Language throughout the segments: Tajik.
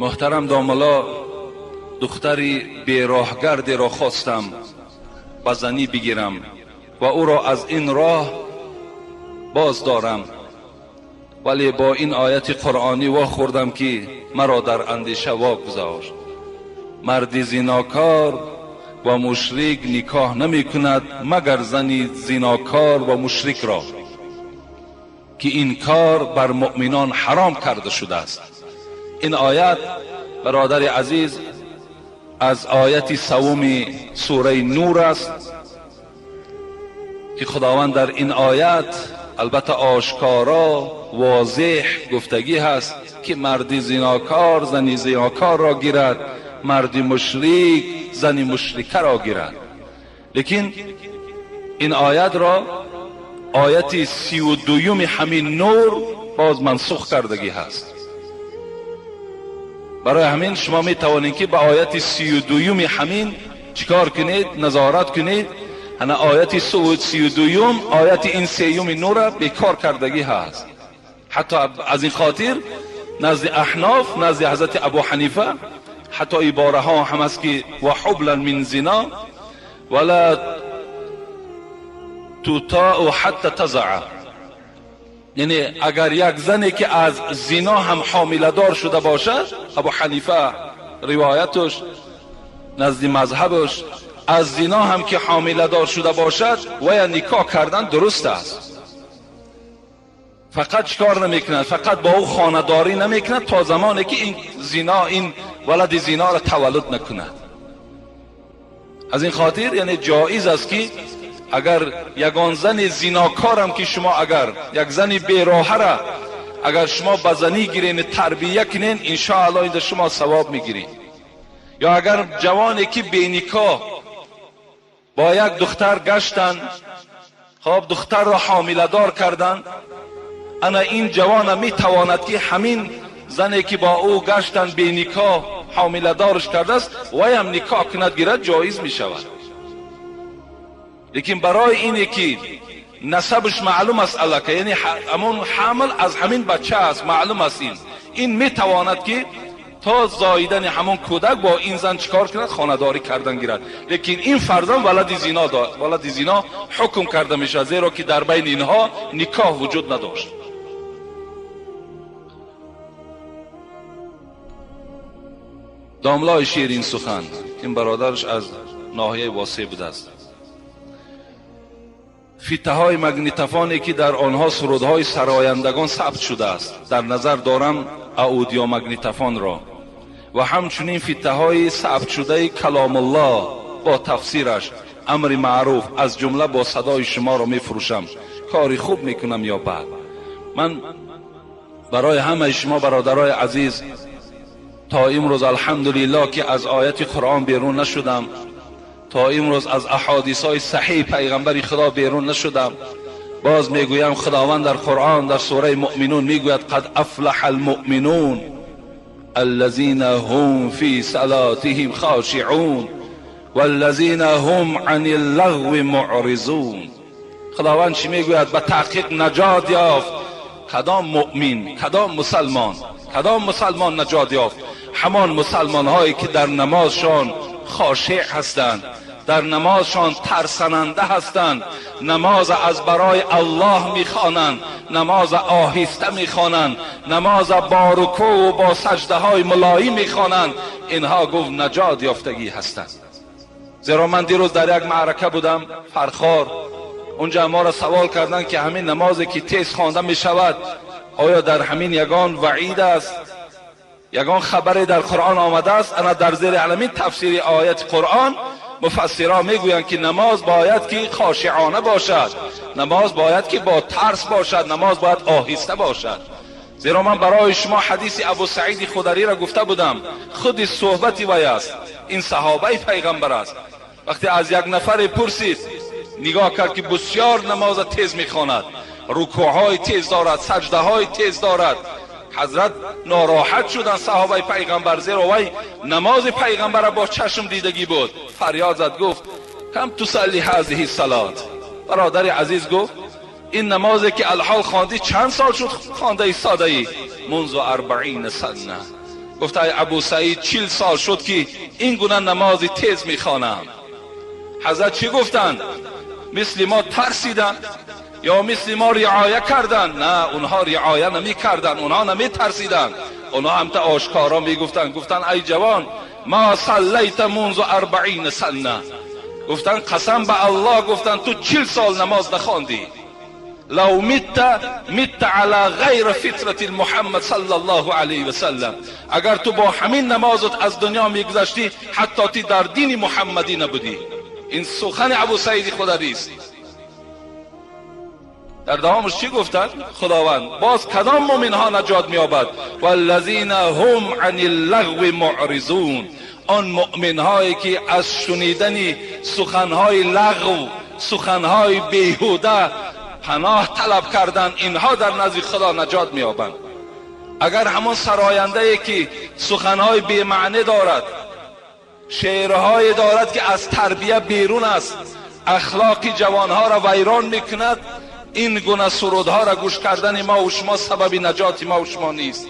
Муҳтарам домулло, духтари бероҳгардеро хостам ба занӣ бигирам ва ӯро аз ин роҳ боз дорам, вале бо ин ояти қуръонӣ вохӯрдам, ки маро дар андеша вогузошт. Марди зинокор ва мушрик никоҳ намекунад, магар зани зинокор ва мушрикро, ки ин кор бар муъминон ҳаром карда шудааст. Ин оят, бародари азиз, аз ояти севуми сураи Нур аст, ки Худованд дар ин оят албатта ошкоро возеҳ гуфтагӣ ҳаст, ки марди зинокор зани зинокорро гирад, марди мушрик зани мушрикаро гирад. Лекин ин оятро ояти 32-юми ҳамин Нур боз мансух кардагӣ ҳаст. Барои ҳамин шумо метавонед, ки ба ояти 32-юми ҳамин чикор кунед, назорат кунед. Ана ояти 32-юм ояти ин сеюми Нурра бекор кардагӣ ҳаст. Ҳатто аз ин хотир назди аҳноф, назди ҳазрати Абу Ҳанифа ҳатто ибораҳо ҳам аст, ки ва ҳублан мин зино вала тутоу ҳатта тазаа, яъне агар як зане, ки аз зино ҳам ҳомиладор шуда бошад, Абу Ҳанифа ривояташ назди мазҳабаш, аз зино ҳам ки ҳомиладор шуда бошад, вая никоҳ кардан дуруст аст. Фақат чикор намекунад? Фақат бо ӯ хонадорӣ намекунад то замоне ки ин зино, ин валади зиноро таваллуд накунад. Аз ин хотир, яъне, ҷоиз аст, ки агар ягон зани зинокорам, ки шумо агар як зани бероҳара агар шумо ба занӣ гирен, тарбия кунен, иншоалло инда шумо савоб мегиред. Ё агар ҷавоне, ки беникоҳ бо як духтар гаштанд, хоб, духтарро ҳомиладор карданд, ана ин ҷавона метавонад, ки ҳамин зане, ки бо ӯ гаштанд, беникоҳ ҳомиладорш кардааст, ваям никоҳ кунад, гирад, ҷоиз мешавад. Лекин барои ине ки насабаш маълум аст аллака, яъне ҳамон ҳамл аз ҳамин бача аст, маълум аст, ин метавонад, ки то зоидани ҳамон кӯдак бо ин зан чикор кунад? Хонадорӣ кардан гирад. Лекин ин фарзанд валади зино, валади зино ҳукм карда мешавад, зеро ки дар байни инҳо никоҳ вуҷуд надошт. Домлои ширин сухан, ин бародараш аз ноҳияи Восеъ будааст. Фитаҳои магнитофоне, ки дар онҳо сурудҳои сарояндагон сабт шудааст, дар назар дорам аудиомагнитофонро, ва ҳамчунин фитаҳои сабтшудаи Каломуллоҳ бо тафсираш, амри маъруф, аз ҷумла бо садои шуморо мефурӯшам. Кори хуб мекунам ё бад? Ман барои ҳамаи шумо, бародарои азиз, то имрӯз, алҳамдулиллоҳ, ки аз ояти Қуръон берун нашудам, то имрӯз аз аҳодисҳои саҳиҳи пайғамбари Худо берун нашудам. Боз мегӯям, Худованд дар Қуръон, дар сураи Муъминун мегӯяд: «Қад афлаҳа алмуъминун аллазина ҳум фи салотиҳим хошиъун валлазина ҳум ани ллағви муъризун». Худованд чӣ мегӯяд? Ба таҳқиқ наҷот ёфт кадом муъмин, кадом мусалмон? Кадом мусалмон наҷот ёфт? Ҳамон мусалмонҳое, ки дар намозшон хошеъ ҳастанд, дар намозшон тарсананда ҳастанд, намоз аз барои Аллоҳ мехонанд, намоз оҳиста мехонанд, намоз бо рукӯъ ва бо саҷдаҳои мулоим мехонанд. Инҳо, гуфт, наҷот ёфтагӣ ҳастанд. Зеро ман дирӯз дар як маърака будам, Фархор. Унҷа моро савол карданд, ки ҳамин намозе, ки тез хонда мешавад, оё дар ҳамин ягон ваъид аст, ягон хабаре дар Қуръон омадааст? Ана дар зери ҳамин тафсири ояти Қуръон муфассиро мегӯянд, ки намоз бояд ки хошиъона бошад, намоз бояд ки бо тарс бошад, намоз бояд оҳиста бошад. Зеро ман барои шумо ҳадиси Абу Саиди Худариро гуфта будам, худи суҳбати вай аст, ин саҳобаи пайғамбар аст. Вақте аз як нафаре пурсид, нигоҳ кард, ки бисёр намоза тез мехонад, рукӯъҳои тез дорад, саҷдаҳои тез дорад. Ҳазрат нороҳат шуданд, саҳобаи пайғамбар, зеро вай намози пайғамбара бо чашм дидагӣ буд. Фарёд зад, гуфт: «Кам тусалли ҳазиҳи салот?» Бародари азиз, гуфт, ин намозе, ки алҳол хондӣ, чанд сол шуд хонда истодаӣ? Мунзу 40 сана. گفت ای ابو سعید 40 سال شد که این گونه نماز تیز میخوانم. حضرت چی گفتند؟ مثل ما ترسیدند یا مثل ما رعایه کردند؟ نه، اونها رعایه نمی کردند، اونها نمی ترسیدند، اونها هم تا آشکارا می گفتند. گفتند ای جوان ما صلیت منذ 40 سنه. گفتند قسم به الله، گفتند تو 40 سال نماز نخواندی. لو مت مت علی غیر فطرت محمد صلی الله علیه و سلم. اگر تو با همین نمازت از دنیا میگذشتی حتی تی در دین محمدی نبودی. این سخن ابو سعید خدری است. در دوامش چی گفتند؟ خداوند باز کدام مؤمن ها نجات می‌یابد؟ والذین هم عن اللغو معرضون. آن مؤمن هایی که از شنیدن سخنهای لغو، سخنهای بیهوده پناه طلب کردند، اینها در نزد خدا نجات می‌یابند. اگر همون سراینده ای که سخنهای بی‌معنی دارد، شعرهای دارد که از تربیه بیرون است، اخلاق جوانها را ویران میکند، این گونه سرودها را گوش کردن ما و شما سبب نجات ما و شما نیست.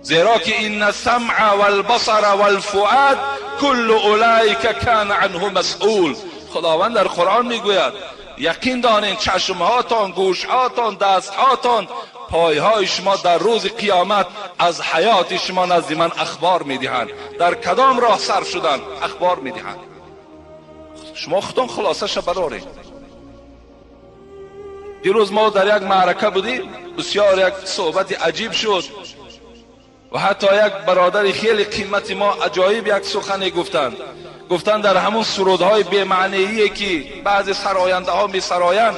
زیرا که این السمع والبصر والفؤاد کل اولئک کان عنه مسئول. خداوند در قرآن میگوید یقین دانین چشمهاتان، گوشهاتان، دستهاتان، پایهای شما در روز قیامت از حیات شما نزد من اخبار میدهند. در کدام راه سر شدن اخبار میدهند. شما خودتان خلاصه ش برارید. دیروز ما در یک معرکه بودیم، بسیار یک صحبت عجیب شد و حتی یک برادر خیلی قیمت ما عجایب یک سخنی گفتند. گفتند در همون سرودهای بی‌معنیه که بعضی سراینده ها می سرایند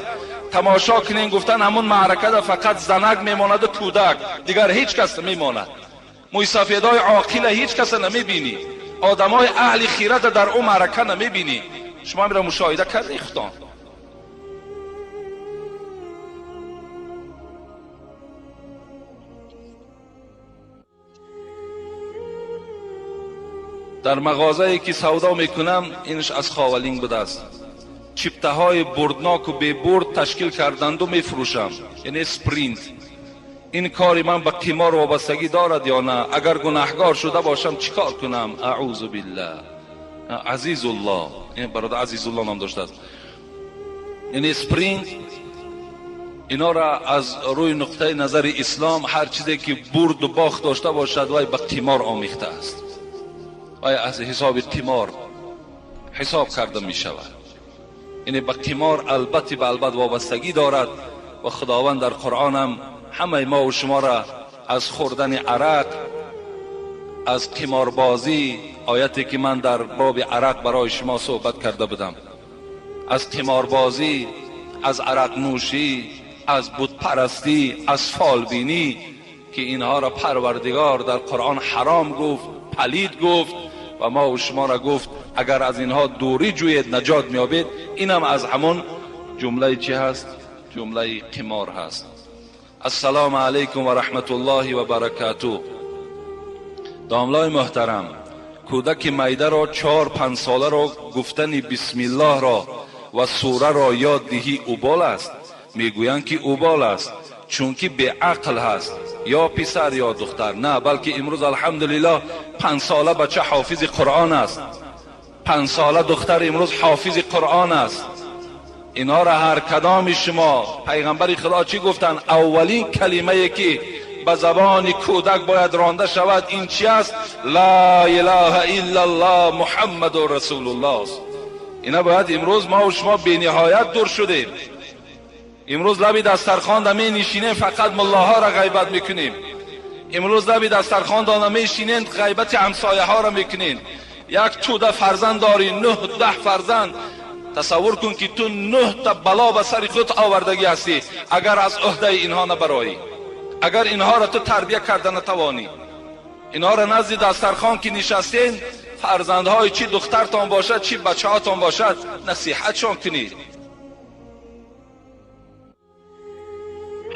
تماشا کنین، گفتن همون معرکه در فقط زنک میماند و کودک، دیگر هیچ کس نمیماند. مویسفیدای عاقل هیچ کس نمیبینی، آدمای اهل خیرت در اون معرکه نمیبینی. شما میره مشاهده کردی خودتان. در مغازه‌ای که سودا میکنم، اینش از خاولینگ بوده است، چیپته های بردناک و بی برد تشکیل کردند و میفروشم، یعنی سپرینت. این کاری من به قمار وابستگی دارد یا نه؟ اگر گناهگار شده باشم چیکار کنم؟ اعوذ بالله. عزیز الله، این برادر عزیز الله نام داشته است. یعنی سپرینت اینا را از روی نقطه نظر اسلام هر چیزی که برد و باخت داشته باشد وای به قمار آمیخته است، وای از حساب قمار حساب کرده می شود. یعنی به قمار البته به البته وابستگی دارد و خداوند در قرآن هم همه ما و شما را از خوردن عرق، از قماربازی، آیتی که من در باب عرق برای شما صحبت کرده بودم، از قماربازی، از عرق نوشی، از بت پرستی، از فالبینی، که اینها را پروردگار در قرآن حرام گفت، پلید گفت و ما و شما را گفت اگر از اینها دوری جوید نجات میابید. اینم از همون جمله چی هست؟ جمله قمار هست. السلام علیکم و رحمت الله و برکاته. داملای محترم، کودک میده را 4-5 ساله را گفتن بسم الله را و سوره را یاد دهی اوبال است. میگویند که اوبال است چون که به عقل هست، یا پسر یا دختر. نه، بلکه امروز الحمدلله 5 ساله بچه حافظ قرآن است، 5 ساله دختر امروز حافظ قرآن است. اینها را هر کدام شما، پیغمبر خدا چی گفتن؟ اولین کلمه که به زبان کودک باید رانده شود این چی است؟ لا اله الا الله محمد رسول الله است. اینا باید امروز ما و شما بی نهایت دور شدیم. امروز لبی دسترخوان می نشینیم فقط ملاها را غیبت میکنیم. امروز لبی دسترخوان می نشینیم غیبت همسایه ها را میکنیم. یک توده فرزند داری، 9-10 فرزند، تصور کن که تو 9 تا بلا به سر خود آوردگی هستی اگر از عهده اینها نبرایی، اگر اینها را تو تربیه کرده نتوانی. اینها را نزد دسترخوان که نشستین، فرزندهای چی دخترتان باشد چی بچه هاتان باشد، نصیحتشان کنید.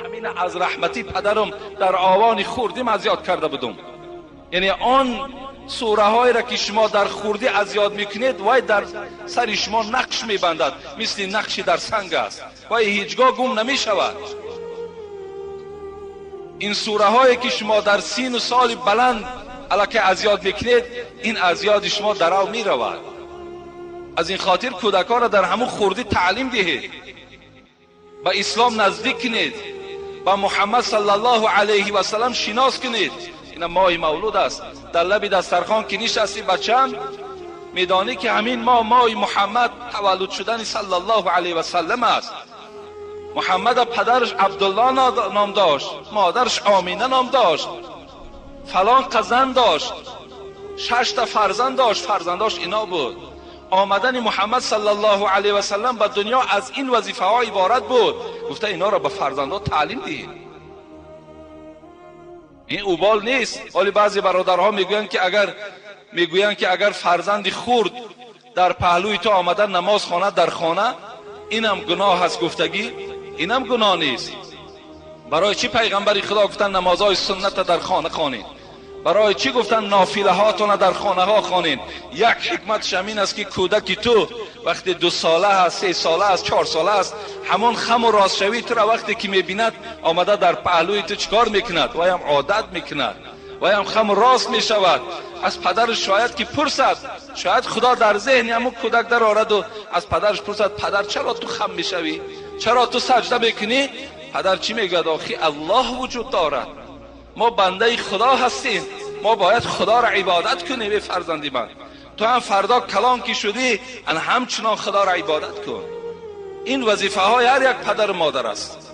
همین از رحمتی پدرم در آوان خوردیم از یاد کرده بودم. یعنی آن سوره هایی را که شما در خوردی از یاد میکنید وای در سر شما نقش میبندد، مثل نقشی در سنگ است، وای هیچگاه گم نمیشود. Ин сураҳое ки шумо дар сину соли баланд аллакай аз ёд мекунед, ин аз ёди шумо дарав меравад. Аз ин хотир кӯдаконро дар ҳамун хурдӣ таълим диҳед, ба ислом наздик кунед, ба Муҳаммад саллаллоҳу алайҳи васаллам шинос кунед. Ина моҳи мавлуд аст, дар лаби дастархон ки нишасти, бачам, медонӣ ки ҳамин моҳ моҳи Муҳаммад таваллуд шудани саллаллоҳу алайҳи васаллам аст. Муҳаммада падараш Абдулло ном дошт, модараш Омина ном дошт, фалон қазан дошт, 6 фарзанд дошт, фарзандош ино буд. Омадани Муҳаммад саллаллоҳу алайҳи васаллам ба дунё аз ин вазифаҳо иборат буд. Гуфта инҳоро ба фарзандҳо таълим диҳед. Ин убол нест. Ҳоли баъзе бародарҳо мегӯянд ки агар фарзанди хурд дар паҳлӯи ту омада намоз хонад дар хона, инам гуноҳ аст гуфтагӣ, инам гуноҳ нест. Барои чӣ пайғамбари Худо гуфтанд намозҳои сунната дар хона хонед? Барои чӣ гуфтанд нофилаҳотона дар хонаҳо хонед? Як ҳикматш ҳамин аст ки кӯдаки ту вақте 2 сола аст, 3 сола аст, 4 сола аст, ҳамон хаму ростшавии туро вақте ки мебинад, омада дар паҳлӯи ту чӣ кор мекунад? Ваям одат мекунад, ваям хаму рост мешавад. Аз падараш шояд ки пурсад, шояд Худо дар зеҳни ҳамон кӯдак дарораду аз падараш пурсад: падар, чаро ту хам мешавӣ? Чаро ту саҷда мекунӣ? Падар чӣ мегӯяд? Охи Аллоҳ вуҷуд дорад, мо бандаи Худо ҳастем, мо бояд Худоро ибодат кунем. Эй фарзанди ман, ту ҳам фардо калон ки шудӣ, ан ҳамчунон Худоро ибодат кун. Ин вазифаҳои ҳар як падару модар аст.